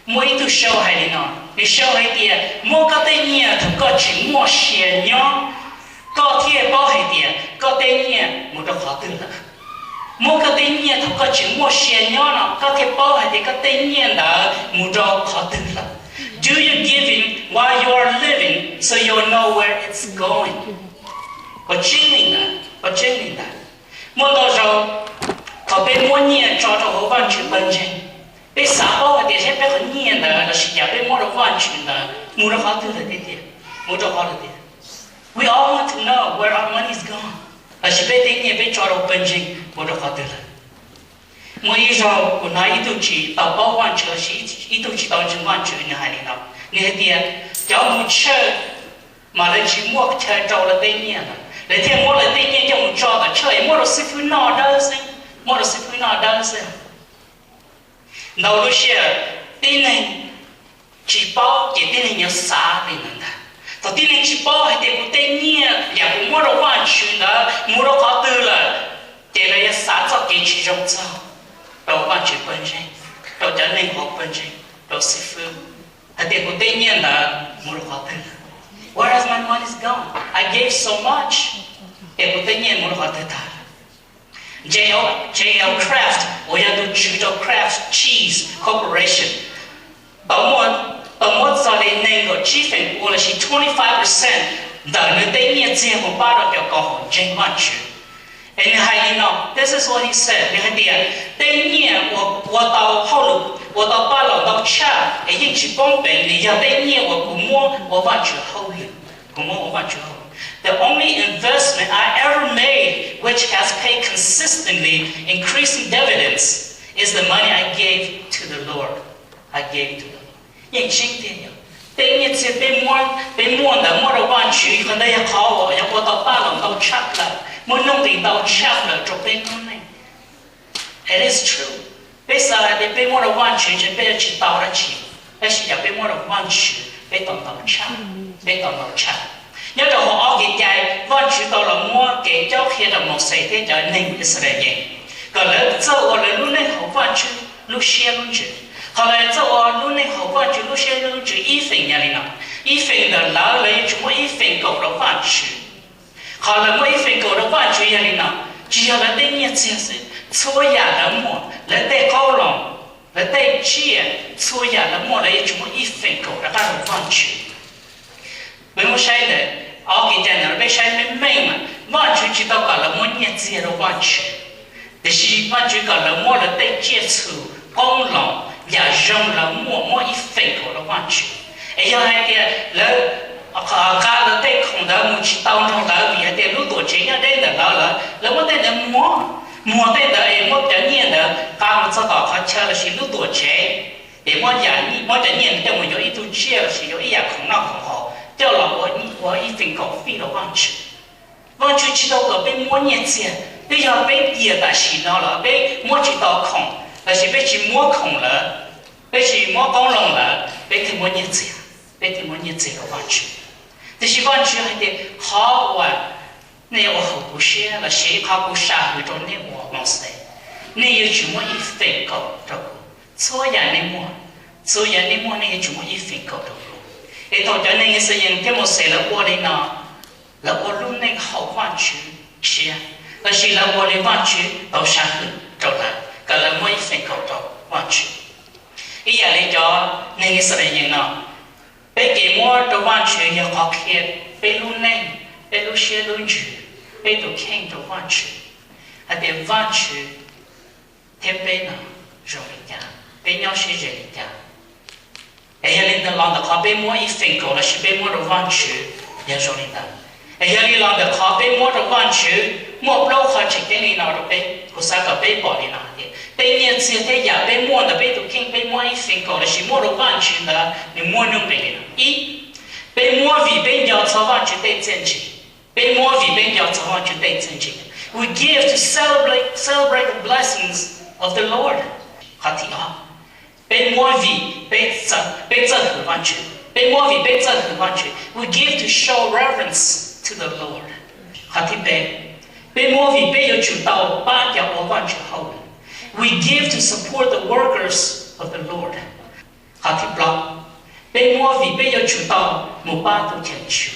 Muaj ib tug sau hais li no, nws sau hais tias muab koj tej nyiaj thaum koj tseem muaj sia nyob, koj thiaj paub hais tias koj tej nyiaj mus rau qhov twg lawm. Muab koj tej nyiaj thaum koj tseem muaj sia nyob no, koj thiaj paub hais tias koj tej nyiaj ntawd mus rau qhov twg lawm. Do your giving while you are living so you'll know where it's going. Qhov tseeb li ntawd, qhov tseeb li ntawd. Muaj ntau zaus thaum peb muab nyiaj tso rau hauv Vajtswv pawg ntseeg, peb xav paub hais tias saib peb qhov nyiaj ntawd lossis yam peb muab rau Vajtswv ntawd mus rau qhov twg lawm tiag tiag, mus rau qhov lawm tiag. We all want to know where our money is gone. Lossis peb tej nyiaj peb tso rau pawg ntseeg mus rau qhov twg lawm. Muaj ib zaug kuv hnov ib tug tsis tau paub Vajtswv lossis ib tug tsis tau ntseeg Vajtswv nws hais li no, nws hais tias cov mus tshawj mas lawv tsis muaj chaw rau lawv tej nyiaj lawm, lawv thiaj muab lawv tej nyiaj coj mus tso tom tshawj es muab rau xib fwb noj dawb xwb, muab rau xib fwb noj dawb xwb. Ntau lub sij hawm tib neeg tsis paub ces tib neeg yuav xav li ntawd ntag. Thaum tib neeg tsis paub hais tias kuv tej nyiaj yam kuv muab rau Vajtswv ntawd mus rau qhov twg lawm, ces lawv yuav xav txoj kev tsis zoo txog rau Vajtswv pawg ntseeg, rau cov neeg hauv pawg ntseeg, rau xib fwb, hais tias kuv tej nyiaj ntawd mus rau qhov twg lawm. Where has my money gone? I gave so much. Es kuv tej nyiaj mus rau qhov twg tag lawm? J L Kraft uas yog tus tswv rau Kraft Cheese Corporation tau muab, tau muab txog li nees nkaum tsib feem pua lossis twenty five percent ntawm nws tej nyiaj txiag mus pab rau cov koom haum ntseeg Vajtswv. Es nws hais li no, this is what he said, nws hais tias tej nyiaj uas ua tau hauj lwm, ua tau paj laum ntau tshaj es yeej tsis poob peev nws yog tej nyiaj uas kuv muab ua Vajtswv hauj lwm, kuv muab ua Vajtswv hauj lwm. The only investment I ever made which has paid consistently increasing dividends is the money I gave to the Lord. I gave to the Lord. Yeej tseeb tiag yog tej nyiaj txiag peb muab, peb muaj ntawd muab rau Vajtswv, qhov ntawd yog qhov uas yog ua tau paj laum ntau tshaj plaws, muaj nuj nqis ntau tshaj plaws rau peb lub neej. It is true. Peb xav hais tias peb muab rau Vajtswv ntshe peb yuav tsis tau dab tsi, tab sis yog peb muab rau Vajtswv peb tau ntau tshaj, peb tau ntau tshaj. Nyob rau hauv ob kev cai, Vajtswv tau los muab kev cob qhia rau Mauxes thiab cov neeg Yixalayees kom lawv txawj ua lawv lub neej haum Vajtswv lub siab lub ntsws. Qhov lawv txawj ua lub neej haum Vajtswv lub siab lub ntsws ib feem yog li no, ib feem ntawm lawv, lawv yuav tsum muab ib feem kaum rau Vajtswv. Qhov lawv muab ib feem kaum rau Vajtswv yog li no, tsis yog lawv tej nyiaj txiag xwb, txhua yam lawv muaj, lawv tej qoob loo, lawv tej tsiaj, txhua yam lawv muaj lawv yuav tsum muab ib feem kaum rov qab rau Vajtswv. Peb muab saib ntawm ob kev cai ntawd peb saib meej meej mas Vajtswv tsis tau kom lawv muab nyiaj txiag rau Vajtswv, tiam sis Vajtswv kom lawv muab lawv tej tsiaj txhu, qoob loo, yam zoo lawv muaj, muab ib feem kaum rau Vajtswv. Es yog hais tias lawv nqa lawv tej khoom ntawd mus tsis tau nrog lawv vim hais tias lub tuam tsev nyob deb ntawm lawv lawm, lawv muab tej ntawd muag, muag tej ntawd es muab cov nyiaj ntawd nqa mus txog tom qhov chaw lossis lub tuam tsev, es muab, muab cov nyiaj coj mus yuav ib tug tsiaj lossis yuav ib yam khoom noj khoom haus coj los ua ib feem kaum fij rau Vajtswv. Vajtswv tsis tau kom peb muab nyiaj txiag, twb yog peb tias tam sim no los peb muab tsis tau khoom lossis peb tsis muab khoom lawm, peb tsis muab qoob loo lawm, peb thiaj muab nyiaj txiag, peb thiaj muab nyiaj txiag rau Vajtswv. Tiam sis Vajtswv hais tias qhov uas nej ua haum kuv siab lossis qhov kuv sam hwm rau nej uas Mauxes, nej yuav tsum muab ib feem kaum rau kuv. Txhua yam nej muaj, txhua yam nej muaj nej yuav tsum muab ib feem kaum rau kuv. Es thaum cov neeg Yixalayees thiab Mauxes lawv ua li no, lawv ua lub neej haum Vajtswv siab, lossis lawv ua li Vajtswv tau sam hwm rau lawv kom lawv muab ib feem kaum rau Vajtswv. Ib yam li cov neeg Yixalayees no, peb kev muab rau Vajtswv yog qhov qhia peb lub neej, peb lub siab lub ntsws, peb tus kheej rau Vajtswv hais tias Vajtswv thiab peb no zoo li cas, peb nyob sib ze li cas. Es yog li ntawd los ntawm qhov peb muab ib feem kaum lossis peb muab rau Vajtswv yog zoo li ntawd. Es yog li los ntawm qhov peb muab rau Vajtswv muaj plaub qhov tseem ceeb li no rau peb, kuv xav kom peb pom li no tias tej nyiaj txiag thiab yam peb muaj ntawm peb tus kheej peb muab ib feem kaum lossis muab rau Vajtswv ntawd nws muaj nuj nqis li no. Ib, peb muab vim peb nco txog Vajtswv tej txiaj ntsig. Peb muab vim peb nco txog Vajtswv tej txiaj ntsig. We give to celebrate, celebrate the blessings of the Lord. Qhov thib ob, peb muab vim peb txawj hwm Vajtswv. Peb muab vim peb txawj hwm Vajtswv. We give to show reverence to the Lord. Qhov thib peb, peb muab vim peb yuav tsum tau pab cov ua Vajtswv hauj lwm. We give to support the workers of the Lord. Qhov Peb muab vim peb yuav tsum tau mus pab tus cheem tsum.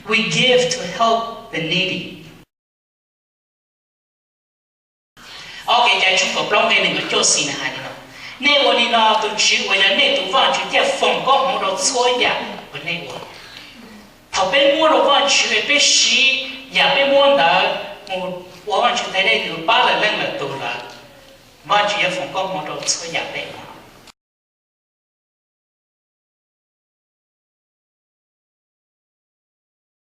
We give to help the needy. Ob Kev cai tshooj kaum plaub nqe nees nkaum cuaj xis nws hais li no: Nej ua li no, tus Tswv uas yog nej tus Vajtswv thiaj foom koob hmoov rau txhua yam uas nej ua. Thaum peb muab rau Vajtswv es peb siv yam peb muab ntawd mus ua Vajtswv tes dej, mus pab lwm leej lwm tus lawm, Vajtswv yuav foom koob hmoov rau txhua yam peb ua.